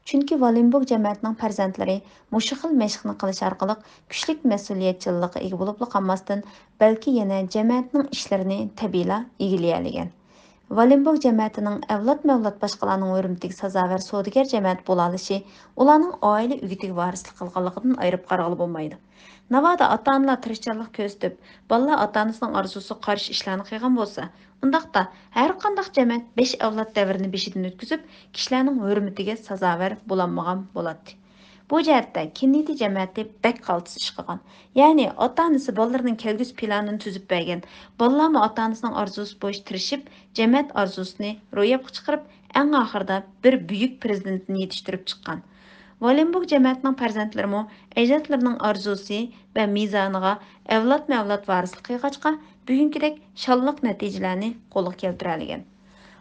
چۈنكى ۋالېنبوگ جەمەتىنىڭ پەرزەنتلىرى مۇشۇ خىل مەشىقنى قىلىش ئارقىلىق كۈچلۈك مەسئۇلىيەتچانلىققا ئىگە بولۇپلا قالماستىن، بەلكى يەنە جەمەتنىڭ ئىشلىرىنى تەبىئىيلا ئىگىلىيەلىگەن. ۋالېنبوگ جەمەتىنىڭ ئەۋلادمۇ ئەۋلاد باشقىلارنىڭ ھۆرمىتىگە سازاۋەر سودىگەر جەمەت بولالىشى ئۇلارنىڭ ئائىلە ئۆگىتىگە ۋارىسلىق قىلغانلىقىدىن ئايرىپ قارىغىلى بولمايدۇ. ناۋادا ئاتا-ئانىلار تىرىشچانلىق كۆرسىتىپ، بالىلار ئاتا-ئانىسىنىڭ ئارزۇسىغا قارشى ئىشلارنى قىلغان بولسا، ئۇنداقتا ھەرقانداق جەمەت بەش ئەۋلاد دەۋرىنى بېشىدىن ئۆتكۈزۈپ، كىشىلەرنىڭ ھۆرمىتىگە سازاۋەر بولالمىغان بولاتتى. بۇ جەھەتتە كېننېدى جەمەتى بەك قالتىس ئىش قىلغان. يەنى ئاتا-ئانىسى بالىلىرىنىڭ كەلگۈسى پىلانىنى تۈزۈپ بەرگەن، بالىلارمۇ ئاتا-ئانىسىنىڭ ئارزۇسى بويىچە تىرىشىپ، جەمەت ئارزۇسىنى روياپقا چىقىرىپ، ئەڭ ئاخىرىدا بىر بۈيۈك پىرېزىدېنتنى يېتىشتۈرۈپ چىققان. ۋالېنبوگ جەمەتىنىڭ پەرزەنتلىرىمۇ ئەجدادلىرىنىڭ ئارزۇسى ۋە مىزانىغا ئەۋلادمۇ ئەۋلاد ۋارىسلىق قىلغاچقا، بۈگۈنكىدەك شانلىق نەتىجىلەرنى قولغا كەلتۈرەلىگەن.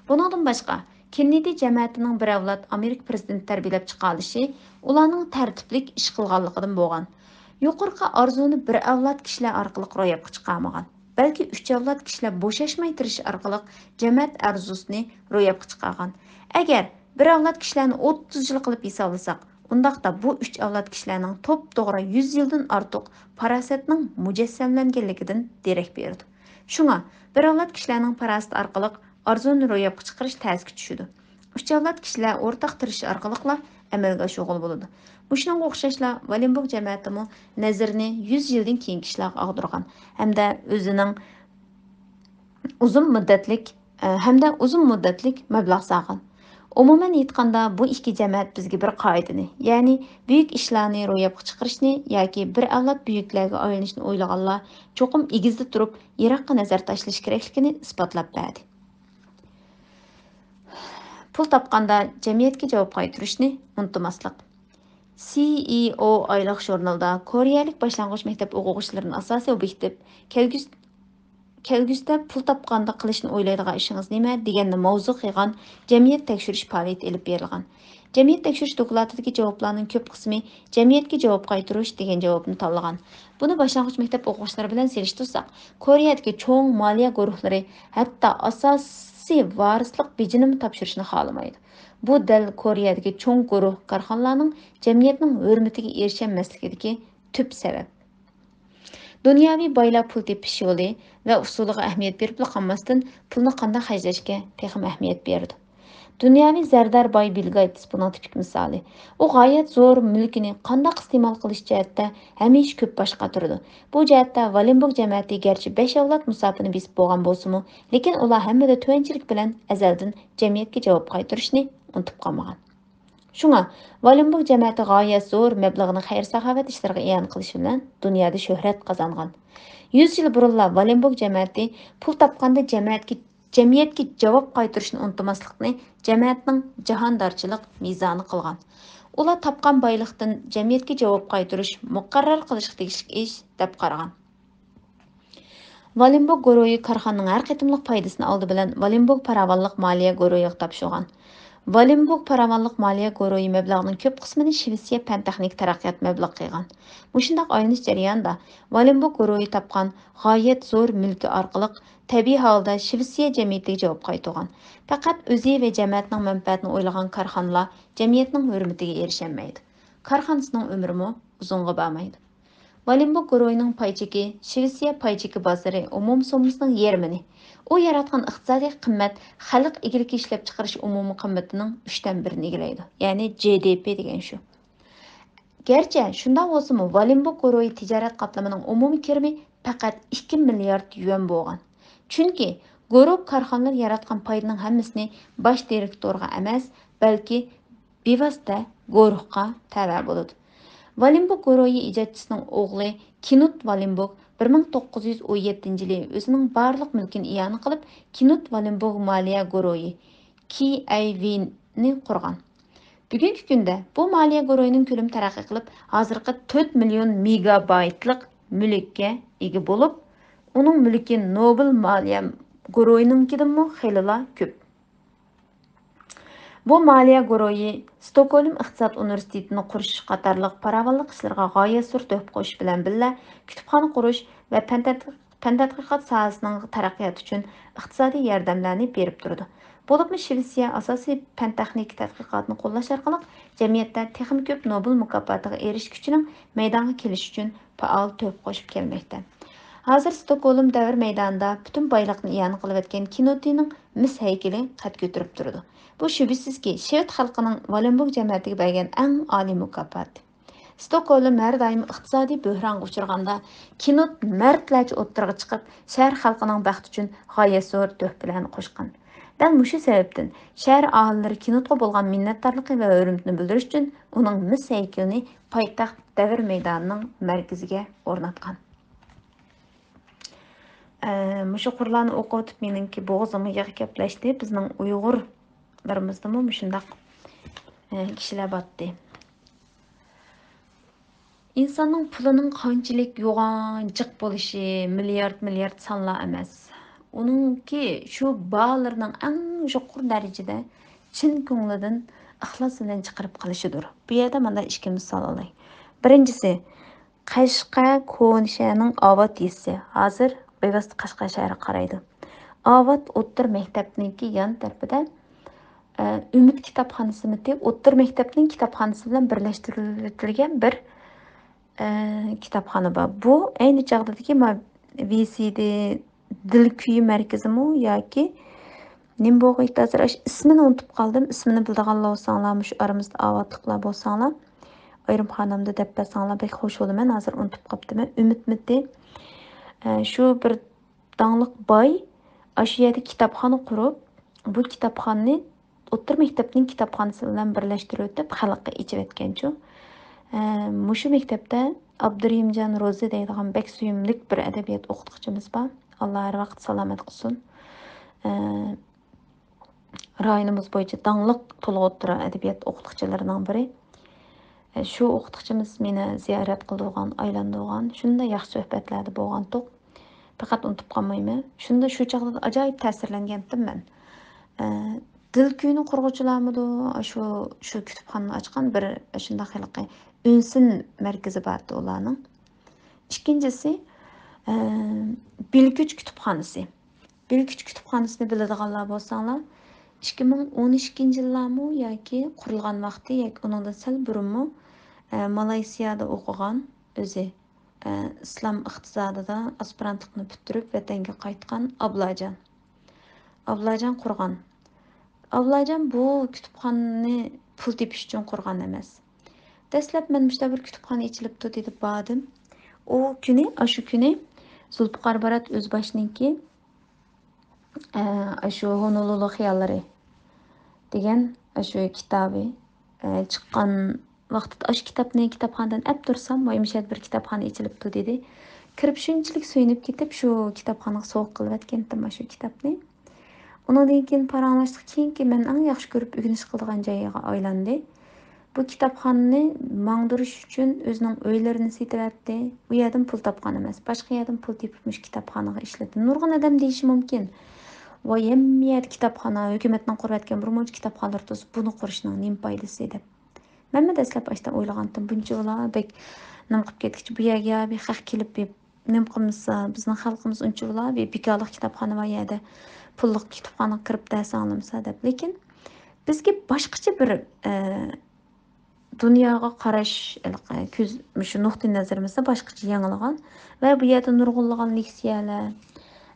بۇنىڭدىن باشقا، كېننېدى جەمەتىنىڭ بىر ئەۋلاد ئامېرىكا پىرېزىدېنتى تەربىيەلەپ چىقالىشى ئۇلارنىڭ تەرتىپلىك ئىش قىلغانلىقىدىن بولغان. يۇقىرىقى ئارزۇنى بىر ئەۋلاد كىشىلەر ئارقىلىق روياپقا چىقارمىغان. بەلكى ئۈچ ئەۋلاد كىشىلەر بوشاشماي تىرىشىش ئارقىلىق جەمەت ئارزۇسىنى روياپقا چىقارغان. ئەگەر بىر ئەۋلاد كىشىلەرنى ئوتتۇز يىل قىلىپ ھېسابلىساق، ئۇنداقتا بۇ ئۈچ ئەۋلاد كىشىلەرنىڭ توپتوغرا يۈز يىلدىن ئارتۇق پاراسەتنىڭ مۇجەسسەملەنگەنلىكىدىن دېرەك بېرىدۇ. شۇڭا، بىر ئەۋلاد كىشىلەرنىڭ پاراسىتى ئارقىلىق ئارزۇنى روياپقا چىقىرىش تەسكە چۈشىدۇ. ئۈچ ئەۋلاد كىشىلەر ئورتاق تىرىشىش ئارقىلىقلا ئەمەلگە ئاشۇرغىلى بولىدۇ. مۇشۇنىڭغا ئوخشاشلا، ۋالېنبوگ جەمەتىمۇ نەزىرىنى يۈز يىلدىن كېيىنكى ئىشلارغا ئاغدۇرغان ھەمدە ئۆزىنىڭ ئۇزۇن مۇددەتلىك، ئە، ھەمدە ئۇزۇن مۇددەتلىك مەبلەغ سالغان. ئومۇمەن ئېيتقاندا، بۇ ئىككى جەمەت بىزگە بىر قائىدىنى، يەنى بۈيۈك ئىشلارنى روياپقا چىقىرىشنى ياكى بىر ئەۋلاد بۈيۈكلەرگە ئايلىنىشنى ئويلىغانلار چوقۇم ئېگىزدە تۇرۇپ، يىراققا نەزەر تاشلىشى كېرەكلىكىنى ئىسپاتلاپ بەردى. پۇل تاپقاندا جەمئىيەتكە جاۋاب قايتۇرۇشنى ئۇنتۇماسلىق. سى ئى ئو ئايلىق ژۇرنىلىدا كورېيەلىك باشلانغۇچ مەكتەپ ئوقۇغۇچىلىرىنى ئاساسىي ئوبيېكتىپ، كەلگۈس-، كەلگۈسىدە پۇل تاپقاندا قىلىشنى ئويلايدىغان ئىشىڭىز نېمە؟ دېگەننى ماۋزۇ قىلغان جەمئىيەت تەكشۈرۈش پائالىيىتى ئېلىپ بېرىلغان. جەمئىيەت تەكشۈرۈش دوكلاتىدىكى جاۋابلارنىڭ كۆپ قىسمى جەمئىيەتكە جاۋاب قايتۇرۇش دېگەن جاۋابنى تاللىغان. بۇنى باشلانغۇچ مەكتەپ ئوقۇغۇچىلىرى بىلەن سېلىشتۇرساق، كورېيەدىكى چوڭ مالىيە گۇرۇھلىرى ھەتتا ئاساسىي ۋارىسلىق بېجىنىمۇ تاپشۇرۇشنى خالىمايدۇ. بۇ دەل كورېيەدىكى چوڭ گۇرۇھ كارخانىلارنىڭ جەمئىيەتنىڭ ھۆرمىتىگە ئېرىشەلمەسلىكىدىكى تۈپ سەۋەب. دۇنياۋى بايلار پۇل تېپىش يولى ۋە ئۇسۇلىغا ئەھمىيەت بېرىپلا قالماستىن، پۇلنى قانداق خەجلەشكە تېخىمۇ ئەھمىيەت بېرىدۇ. دۇنياۋى زەردار باي بىل گېيتس بۇنىڭ تىپىك مىسالى. ئۇ غايەت زور مۈلكىنى قانداق ئىستېمال قىلىش جەھەتتە ھەمىشە كۆپ باش قاتۇرىدۇ. بۇ جەھەتتە ۋالېنبوگ جەمەتى گەرچە بەش ئەۋلاد مۇساپىنى بېسىپ بولغان بولسىمۇ، لېكىن ئۇلار ھەممىدە تۆۋەنچىلىك بىلەن ئەزەلدىن جەمئىيەتكە جاۋاب قايتۇرۇشنى ئۇنتۇپ قالمىغان. شۇڭا ۋالېنبوگ جەمەتى غايەت زور مەبلەغنى خەير-ساخاۋەت ئىشلىرىغا ئىئانە قىلىش بىلەن دۇنيادا شۆھرەت قازانغان. يۈز يىل بۇرۇنلا ۋالېنبوگ جەمەتى پۇل تاپقاندا جەمەتكە، جەمئىيەتكە جاۋاب قايتۇرۇشنى ئۇنتۇماسلىقنى جەمەتنىڭ جاھاندارچىلىق مىزانى قىلغان. ئۇلار تاپقان بايلىقتىن جەمئىيەتكە جاۋاب قايتۇرۇش مۇقەررەر قىلىشقا تېگىشلىك ئىش دەپ قارىغان. ۋالېنبوگ گۇرۇھى كارخانىنىڭ ھەر قېتىملىق پايدىسىنى ئالدى بىلەن ۋالېنبوگ پاراۋانلىق مالىيە گۇرۇھىغا تاپشۇرغان. ۋالېنبوگ پاراۋانلىق مالىيە گۇرۇھى مەبلەغنىڭ كۆپ قىسمىنى شىۋېتسىيە پەن-تېخنىكا تەرەققىيات مەبلىغى قىلغان. مۇشۇنداق ئايلىنىش جەريانىدا ۋالېنبوگ گۇرۇھى تاپقان غايەت زور مۈلكى ئارقىلىق تەبىئىي ھالدا شىۋېتسىيە جەمئىيىتىگە جاۋاب قايتۇرغان. پەقەت ئۆزى ۋە جەمەتنىڭ مەنپەئەتىنى ئويلىغان كارخانىلار جەمئىيەتنىڭ ھۆرمىتىگە ئېرىشەلمەيدۇ. كارخانىسىنىڭ ئۆمرىمۇ ئۇزۇنغا بارمايدۇ. ۋالېنبوگ گۇرۇھىنىڭ پاي چېكى، شىۋېتسىيە پاي چېكى بازىرى ئومۇمىي سوممىسىنىڭ يېرىمىنى، ئۇ ياراتقان ئىقتىسادىي قىممەت خەلق ئىگىلىكى ئىشلەپچىقىرىش ئومۇمىي قىممىتىنىڭ ئۈچتىن بىرىنى ئىگىلەيدۇ. يەنى جې دې پې دېگەن شۇ. گەرچە شۇنداق بولسىمۇ، ۋالېنبوگ گۇرۇھى تىجارەت قاتلىمىنىڭ ئومۇمىي كىرىمى پەقەت ئىككى مىليارد يۈەن بولغان. چۈنكى گۇرۇھ كارخانىلىرى ياراتقان پايدىنىڭ ھەممىسىنى باش دىرېكتورغا ئەمەس، بەلكى بىۋاسىتە گۇرۇھقا تەۋە بولىدۇ. ۋالېنبوگ گۇرۇھى ئىجادچىسىنىڭ ئوغلى كىنۇت ۋالېنبوگ بىر مىڭ توققۇز يۈز ئون يەتتىنچى يىلى ئۆزىنىڭ بارلىق مۈلكىنى ئىئانە قىلىپ، كىنۇت ۋالېنبوگ مالىيە گۇرۇھى، كېي ئەي ۋىنى قۇرغان. بۈگۈنكى كۈندە بۇ مالىيە گۇرۇھىنىڭ كۆلىمى تەرەققىي قىلىپ، ھازىرقى تۆت مىليون مېگابايتلىق مۈلۈككە ئىگە بولۇپ، ئۇنىڭ مۈلكى نوبېل مالىيە گۇرۇھىنىڭكىدىنمۇ خېلىلا كۆپ. بۇ مالىيە گۇرۇھى ستوكھولم ئىقتىساد ئۇنىۋېرسىتېتىنى قۇرۇش قاتارلىق پاراۋانلىق ئىشلىرىغا غايەت زور تۆھپە قوشۇش بىلەن بىللە، كۈتۈپخانا قۇرۇش ۋە پەن تەت-، پەن تەتقىقات ساھەسىنىڭ تەرەققىياتى ئۈچۈن ئىقتىسادىي ياردەملەرنى بېرىپ تۇرىدۇ. بولۇپمۇ شىۋېتسىيە ئاساسىي پەن-تېخنىكا تەتقىقاتىنى قوللاش ئارقىلىق جەمئىيەتتە تېخىمۇ كۆپ نوبېل مۇكاپاتىغا ئېرىشكۈچىنىڭ مەيدانغا كېلىشى ئۈچۈن پائال تۆھپە قوشۇپ كەلمەكتە. ھازىر ستوكھولم دەۋر مەيدانىدا پۈتۈن بايلىقنى ئىئانە قىلىۋەتكەن كىنوتىنىڭ مىس ھەيكىلى قەد كۆتۈرۈپ تۇرىدۇ. بۇ شۈبھىسىزكى، شىۋېد خەلقىنىڭ ۋالېنبوگ جەمەتىگە بەرگەن ئەڭ ئالىي مۇكاپاتى. ستوكھولم ھەر دائىم ئىقتىسادىي بۆھرانغا ئۇچرىغاندا، كىنوت مەردلەرچە ئوتتۇرىغا چىقىپ، شەھەر خەلقىنىڭ بەختى ئۈچۈن غايەت زور تۆھپىلەرنى قوشقان. دەل مۇشۇ سەۋەبتىن، شەھەر ئاھالىلىرى كىنوتقا بولغان مىننەتدارلىقى ۋە ھۆرمىتىنى بىلدۈرۈش ئۈچۈن ئۇنىڭ مىس ھەيكىلىنى پايتەخت دەۋر مەيدانىنىڭ مەركىزىگە ئورناتقان. ئە، مۇشۇ قۇرلارنى ئوقۇۋېتىپ مېنىڭكى بوغۇزۇم ياغ كەپلەشتى. بىزنىڭ ئۇيغۇرلىرىمىزدىمۇ مۇشۇنداق، ئە، كىشىلەر بارتتى. ئىنساننىڭ پۇلىنىڭ قانچىلىك يوغان جىق بولۇشى مىليارد، مىليارد سانلار ئەمەس. ئۇنىڭكى شۇ بارلىرىنىڭ ئەڭ يۇقىرى دەرىجىدە چىن كۆڭلىدىن ئىخلاس بىلەن چىقىرىپ قىلىشىدۇر. بۇ يەردە مانا ئىككى مىسال ئالاي. بىرىنچىسى، قەشقەر كونا شەھەرنىڭ ئاۋات يېزىسى. ھازىر بىۋاسىتە قەشقەر شەھىرىگە قارايدۇ. ئاۋات ئوتتۇرا مەكتەپنىڭكى يان تەرىپىدە، ئە، ئۈمىد كىتابخانىسىمىتى ئوتتۇرا مەكتەپنىڭ كىتابخانىسى بىلەن بىرلەشتۈرۈلگەن بىر، ئە، كىتابخانا بار. بۇ ئەينى چاغدىكى ما-، ۋى سى دى دىل كۈيى مەركىزىمۇ ياكى نېمە بولغىيتتى، ھازىر ئاشۇ ئىسمىنى ئۇنتۇپ قالدىم. ئىسمىنى بىلىدىغانلار بولساڭلار، مۇشۇ ئارىمىزدا ئاۋاتلىقلار بولساڭلار، ئايرىم خانامدا دەپ بەرسەڭلار بەك خوش بولىمەن. ھازىر ئۇنتۇپ قاپتىمەن. ئۈمىدمىتى، ئە، شۇ بىر داڭلىق باي ئاشۇ يەردە كىتابخانا قۇرۇپ، بۇ كىتابخانىنى ئوتتۇرا مەكتەپنىڭ كىتابخانىسى بىلەن بىرلەشتۈرۈۋېتىپ، خەلققە ئېچىۋەتكەنچۇ. ئە، مۇشۇ مەكتەپتە ئابدۇرېھىمجان روزى دەيدىغان بەك سۆيۈملۈك بىر ئەدەبىيات ئوقۇتقۇچىمىز بار. ئاللا ھەر ۋاقىت سالامەت قىلسۇن. ئە، رايونىمىز بويىچە داڭلىق تولۇق ئوتتۇرا ئەدەبىيات ئوقۇتقۇچىلىرىنىڭ بىرى. ئە، شۇ ئوقۇتقۇچىمىز مېنى زىيارەت قىلىدىغان، ئايلىنىدىغان، شۇنداق ياخشى سۆھبەتلەردە بولغانتۇق. پەقەت ئۇنتۇپ قالمايمەن. شۇنداق شۇ چاغدا ئاجايىپ تەسىرلەنگەنتىم مەن. ئە، دىل كۈيىنى قۇرغۇچىلارمىدۇ؟ شۇ، شۇ كۈتۈپخانىنى ئاچقان بىر شۇنداق ھېلىقى ئۈنسىن مەركىزى بارتى ئۇلارنىڭ. ئىككىنچىسى، ئە، بىلكۈچ كۈتۈپخانىسى. بىلكۈچ كۈتۈپخانىسىنى بىلىدىغانلار بولساڭلار، ئىككى مىڭ ئون ئىككىنچى يىللارمۇ ياكى قۇرۇلغان ۋاقتى ياكى ئۇنىڭدىن سەل بۇرۇنمۇ، ئە، مالايسىيادا ئوقۇغان ئۆزى، ئە، ئىسلام ئىقتىسادىدا ئاسپىرانتلىقنى پۈتتۈرۈپ ۋەتەنگە قايتقان ئابلاجان. ئابلاجان قۇرغان. ئابلاجان بۇ كۇتۇپخانىنى پۇل تېپىش ئۈچۈن قۇرغان ئەمەس. دەسلەپ مەن مۇشۇنداق بىر كۇتۇپخانا ئېچىلىپتۇ دېدى، باردىم. ئۇ كۈنى، ئاشۇ كۈنى زۇلپىقار بارات ئۆزباشنىڭكى، ئە، ئاشۇ ھونولۇلۇ خىياللىرى دېگەن، ئاشۇ كىتابى، ئە، چىققان ۋاقتىدا ئاشۇ كىتابنى كىتابخانىدىن ئەپ تۇرسام، ۋاي، مۇشۇ يەردە بىر كىتابخانا ئېچىلىپتۇ، دېدى. كىرىپ شۇنچىلىك سۆيۈنۈپ كېتىپ، شۇ كىتابخانىغا سوۋغا قىلىۋەتكەنتىم ئاشۇ كىتابنى. ئۇنىڭدىن كېيىن پاراڭلاشلىق كېيىنكى مەن ئەڭ ياخشى كۆرۈپ ئۆگىنىش قىلىدىغان جايىغا ئايلاندى. بۇ كىتابخانىنى ماڭدۇرۇش ئۈچۈن ئۆزىنىڭ ئۆيلىرىنى سېتىۋەتتى. ئۇ يەردىن پۇل تاپقان ئەمەس، باشقا يەردىن پۇل تېپىپ مۇشۇ كىتابخانىغا ئىشلىتىدۇ. نۇرغۇن ئادەم دېيىشى مۇمكىن، ۋاي، ھەممە يەردە كىتابخانا، ھۆكۈمەتنىڭ قۇرۇۋەتكەن بىر مۇنچە كىتابخانىلىرى تۇرسا، بۇنى قۇرۇشنىڭ نېمە پايدىسى دەپ. مەنمۇ دەسلەپ ئاشۇنداق ئويلىغانتىم، بۇنچىۋالا بەك نېمە قىلىپ كەتكۈچە بۇ يەرگە بىر خەق كېلىپ، بىر نېمە قىلمىسا، بىزنىڭ خەلقىمىز ئۇنچىۋالا بىر بىكارلىق كىتابخانا بار يەردە، پۇللۇق كىتابخانىغا كىرىپ دەرس ئاڭلىمىسا دەپ. لېكىن بىزگە باشقىچە بىر، ئە، دۇنياغا قاراش، ھېلىقى كۆز، مۇشۇ نۇقتىئى نەزىرىمىزنى باشقىچە يېڭىلىغان ۋە بۇ يەردە نۇرغۇنلىغان لېكسىيەلەر،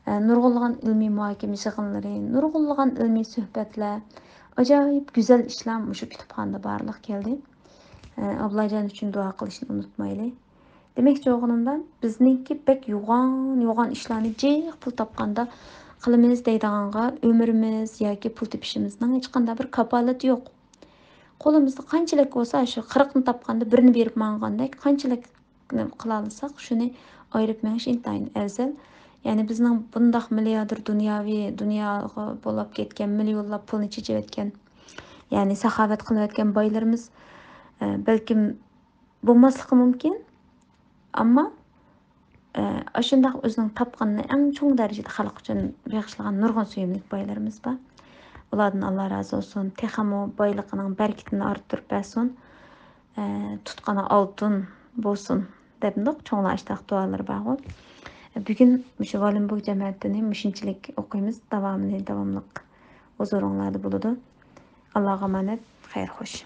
ئە، نۇرغۇنلىغان ئىلمىي مۇھاكىمە يىغىنلىرى، نۇرغۇنلىغان ئىلمىي سۆھبەتلەر، ئاجايىپ گۈزەل ئىشلار مۇشۇ كۇتۇپخانىدا بارلىققا كەلدى. ئە، ئابلاجان ئۈچۈن دۇئا قىلىشنى ئۇنتۇمايلى. دېمەكچى بولغىنىمدا، بىزنىڭكى بەك يوغان، يوغان ئىشلارنى جىق پۇل تاپقاندا قىلىمىز دەيدىغانغا ئۆمرىمىز ياكى پۇل تېپىشىمىزنىڭ ھېچقانداق بىر كاپالىتى يوق. قولىمىزدا قانچىلىك بولسا، شۇ قىرىقنى تاپقاندا بىرنى بېرىپ ماڭغاندەك، قانچىلىك قىلالىساق، شۇنى ئايرىپ مېڭىش ئىنتايىن ئەۋزەل. يەنى بىزنىڭ بۇنداق مىلياردېر دۇنياۋى، دۇنياغا بولاپ كەتكەن، مىليونلاپ پۇلنى چېچىۋەتكەن، يەنى ساخاۋەت قىلىۋەتكەن بايلىرىمىز، ئە، بەلكىم بولماسلىقى مۇمكىن. ئەمما، ئە، ئاشۇنداق ئۆزىنىڭ تاپقىنىنى ئەڭ چوڭ دەرىجىدە خەلق ئۈچۈن بېغىشلىغان نۇرغۇن سۆيۈملۈك بايلىرىمىز بار. ئۇلاردىن ئاللا رازى بولسۇن. تېخىمۇ بايلىقىنىڭ بەرىكىتىنى ئارتتۇرۇپ بەرسۇن. ئە، تۇتقىنى ئالتۇن بولسۇن دەپمىدۇق؟ چوڭلار ئاشۇنداق دۇئالىرى بارغۇ. بۈگۈن مۇشۇ ۋالېنبۇرگ جەمەتىنى مۇشۇنچىلىك ئوقۇيمىز. داۋامىنى داۋاملىق ھۇزۇرۇڭلاردا بولىدۇ. ئاللاغا ئامانەت، خەير خوش.